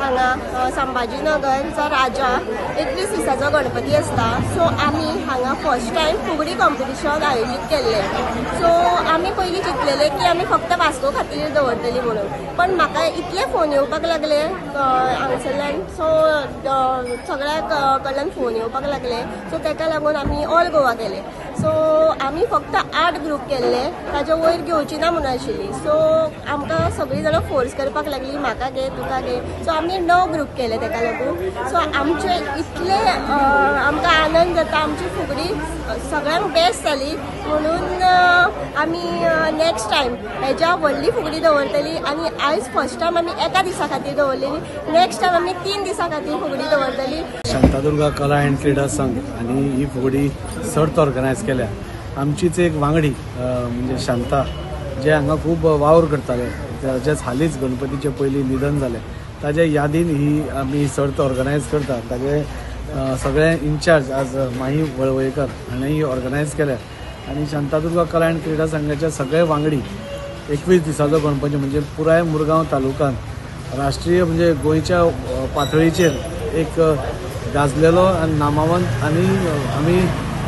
हांगा संभाजीनगरचा राजा 21 दिसाचो गणपती आसता. सो आमी हांगा फर्स्ट टायम फुगडी कॉम्पिटिशन आयोजीत केल्ले. सो आमी पयलीं चिंतलेले की आमी फक्त वास्को खातीर दवरतली म्हणून, पण म्हाका इतले फोन येवपाक लागले हांगसरल्यान. सो सगळ्या कडल्यान फोन येवपाक लागले. सो ताका लागून आमी ऑल गोवा केले. सो आमी फक्त 8 ग्रूप केल्ले, ताच्या वयर घेवची ना म्हणून आशिल्ली. सो आमकां सगळीं जाणां फोर्स करपाक लागली, म्हाका घे तुका घे. सो आमी 9 ग्रूप केले ताका लागून. सो आमचे इतले आमकां आनंद जाता, आमची फुगडी सगळ्यांक बेस्ट जाली म्हणून आमी नेक्स्ट टायम हेज्या व्हडली फुगडी दवरतली. आनी आयज फर्स्ट टायम आमी एका दिसा खातीर दवरलेली, नेक्स्ट टायम आमी 3 दिसां खातीर फुगडी दवरतली. शांतादुर्गा कला अँड क्रीडा संघ आनी ही फुगडी सर्त ऑर्गनायज केल्या. आमचीच एक वांगडी म्हणजे शांता, जे हांगा खूब वावर करताले, ताजेच हालींच गणपतीचे पयलीं निधन जालें, ताजे यादीन ही आमी सर्त ऑर्गनायज करता. ताजे सगळे इन्चार्ज आज माही वळवयकर हाणें ही ऑर्गनायज केल्या. आनी शांतादुर्गा कला आनी क्रीडा संघाचे सगळे वांगडी 21 दिसाचो गणपती म्हणजे पुराय मुरगांव तालुक्यांत राष्ट्रीय म्हणजे गोंयच्या पातळीचेर एक गाजलेलो आनी नामावंत आनी आमी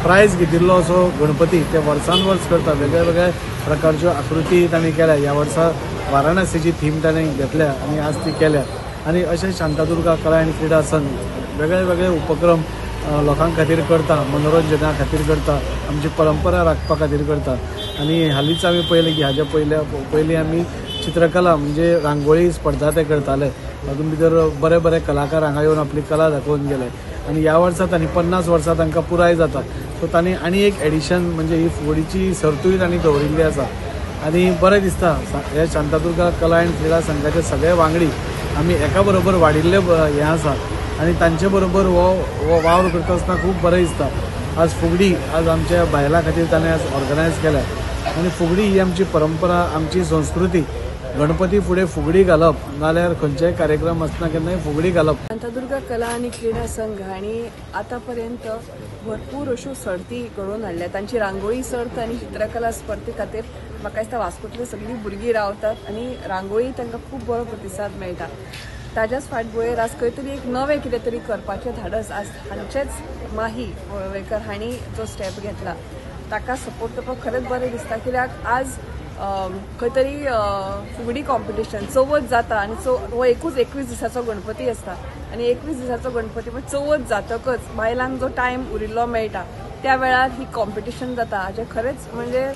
प्रायज घेतिल्लो असो गणपती ते वर्सान वर्स करता. वेगळे वेगळे प्रकारच्यो आकृती तांणी केल्या. ह्या वर्सा वाराणसीची थीम ताणें घेतल्या आनी आज ती केल्या. आनी अशें शांतादुर्गा कला आनी क्रीडा संघ वेगळे वेगळे उपक्रम लोकां खातीर करता, मनोरंजना खातीर करता, आमची परंपरा राखपा खातीर करता. आनी हालींच आमी पळयलें की हाज्या पयलीं आमी चित्रकला म्हणजे रांगोळी स्पर्धा ते करताले. तातूंत भितर बरे बरे कलाकार हांगा येवन आपली कला दाखोवन गेले. आनी ह्या वर्सा तांणी 50 वर्सां तांकां पुराय जाता. सो तांणी आनी एक एडिशन म्हणजे ही फुगडीची सर्तूय तांणी दवरिल्ली आसा. आनी बरें दिसता हे शांतादुर्गा कला आनी क्रीडा संघाचे सगळे वांगडी आमी एका बरोबर वाडिल्ले हें आसा आनी तांचे बरोबर हो वावर करता आसतना खूब बरें दिसता. आज फुगडी आज आमच्या बायलां खातीर ताणें आज ऑर्गनायज केल्या. आनी फुगडी ही आमची परंपरा, आमची संस्कृती. गणपती फुडें फुगडी घालप नाल्यार खंयचेय कार्यक्रम आसतना केन्नाय फुगडी घालप. शांतादुर्गा कला आनी क्रीडा संघ हांणी आतांपर्यंत भरपूर अश्यो सर्ती घडोवन हाडल्या. तांची रांगोळी सर्त आनी चित्रकला स्पर्धे खातीर म्हाका दिसता वास्कोंतली सगळीं भुरगीं रावतात आनी रांगोळी तांकां खूब बरो प्रतिसाद मेळटा. ताज्याच फाटभुंयेर आज खंय तरी एक नवें कितें तरी करपाचें धाडस आज हांचेच माही वळवयकर हांणी जो स्टेप घेतला ताका सपोर्ट करपाक खरेंच बरें दिसता. कित्याक आज खंय तरी फुगडी कॉम्पिटिशन चवथ जाता आनी हो एकूच 21 दिसाचो गणपती आसता आनी 21 दिसाचो गणपती पण चवथ जातकच बायलांक जो टायम उरिल्लो मेळटा त्या वेळार ही कॉम्पिटिशन जाता. हाजें खरेंच म्हणजे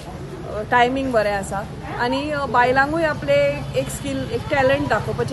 टायमींग बरें आसा आनी बायलांकूय आपले एक स्कील, एक टॅलंट दाखोवपाचें.